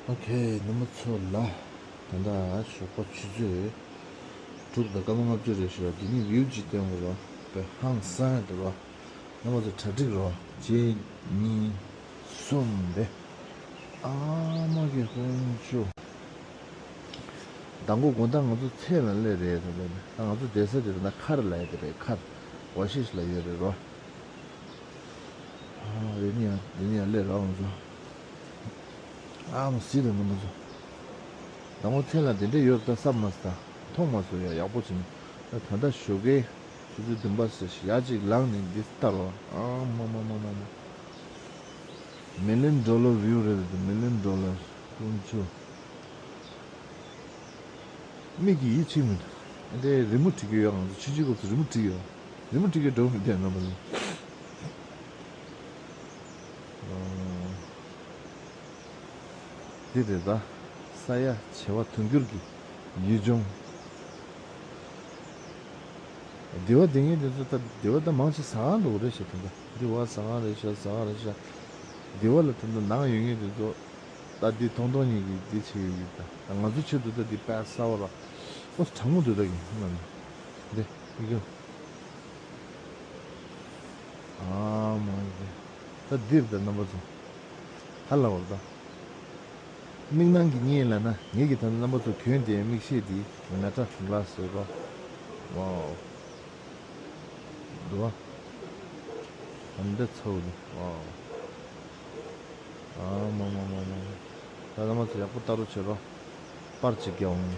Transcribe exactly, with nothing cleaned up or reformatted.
ཨོ་ཁེ། རྣམ་པ་ཚོ་ལ་ད་ལྟ་ཞོགས་པ་ཆུ་ཚོད་དྲུག་དང་སྐར་མ་ལྔ་བཅུ་རེད་ཤག་འདི་ནི་བིའུ་ཅིག་སྟོན་དགོས་ར། དཔེ་ཧང་སང་ཡ་འདུག་ར། རྣམ་པ་ཚོ་གྲ་སྒྲིག་རོགས། གཅིག་གཉིས་གསུམ་རེད། ཨ་མ་གི་དཀོན་མཆོག་མདང་དགོང་དགོང་དག་ང་ཚོ་ཚལ་ལ་སླེབས་རེད། ད་ལྟ་ད་ང་ཚོ་བསྡད་ས་དེ་ད་ལྟ་མཁར་ལབ་ཡ་དེ་རེད། མཁར་ཝ་ཤི་ཤི་ལབ་ཡོད་རེད་རོ། ཨ་རེད་ནི་ཡ། རེད་ནི་ཡ། སླེབས་རོགས་ང་ཚོ། ཨ་མ་གཟིགས་རོགས་རྣམ་པ་ཚོ། མདང་དགོང་ཚལ་ལ་དེ་འདྲས་ཡོད་ད་བསམ་མ་སོང་། མཐོང་མ་སོང་ཡ། ཡག་པོ་བྱུང་། ད་ད་ལྟ་ཞོགས་ཀའི་ཆུ་ཚོད་བདུན་པ་ཟེར་ཞག་གཅིག་ལངས་ནས་འདི་ལྟ་རོགས། ཨ་མ་མ་མ་མ་མ། མི་ལི་ཡོན་ཌོ་ལར་བིའུ་རེད་འདུག་མི་ལི་ཡོན་ཌོ་ལར། དཀོན་མཆོག་མིག་གིས་ཡིད་ཆེས་མི་འདུག་འདི་རི་མོ་བྲིས་ཀྱི་ཡོད། ང་ཚོ་ཆུ་ཆུ་སྐབས་སུ་རི་མོ་བྲིས་ཀྱི་ཡོད། རི་མོ་བྲིས་ཀྱི་འགྲོ་མི་བསྡད་ན་མ་ལོ། འདི་རེད་ད། ས་ཡ་བྱེ་བ་དུང་ཕྱུར་གྱི་ཡུལ་ལྗོངས། སྡེ་བ་སྡོད་མཁན་དེ་ཚོ་ད་སྡེ་བ་ད་མང་ཆེ་ཟ་ཁང་འདུག་རེད་ཤག་ད་ལྟ་འདི་བ་ཟ་ཁང་རེད་ཤག་ཟ་ཁང་རེད་ཤག་སྡེ་བ་ལ་ད་ལྟ་ནང་ཡོད་མཁན་དེ་ཚོ་ད་འདི་ཐོང་ཐོང་གཉིས་ཀྱིས་འདི་བྱེད་ཀྱི་ཡོད། ད་ད་ང་ཚོ་ཆེད་དུ་ད་འདི་དཔེ་གསར་བ་ར། ཨོ་གྲང་མོ་འདུག་ད་གིན་ང་ནི་འདི་ཡི་གེ་ཨ་མ་ཡི་གེ་ད་འདིར་ད་རྣམ་པ་ཚོ་ཧ་ལ་བར་ད། མིག་ནང་གི་བརྙན་ལབ་ན་ངེད་ཀྱི་ད་རྣམ་པ་ཚོ་གྱོན་དེ་མིག་ཤེལ་དེ་མེ་ཊ་གྷ་ལ་སི་ཟེར་རོ། ཝའོ། འདུག་བ། ཨ་འདི་ཚོ་འདི་ཝའོ། ཨ་མ་མ་མ་མ། ད་རྣམ་པ་ཚོ་ཡག་པོ་ལྟ་རོགས་བྱེད་རོགས། པར་ཅིག་རྒྱག་འོང་།